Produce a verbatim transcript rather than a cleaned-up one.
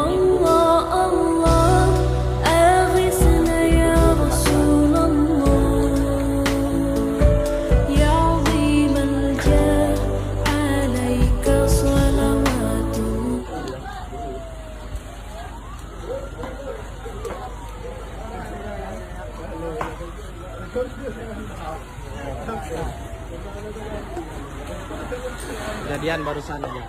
الله الله، أغثنا يا رسول الله، يا عظيم الجاه، عليك صلوات الله. Kejadian barusan aja.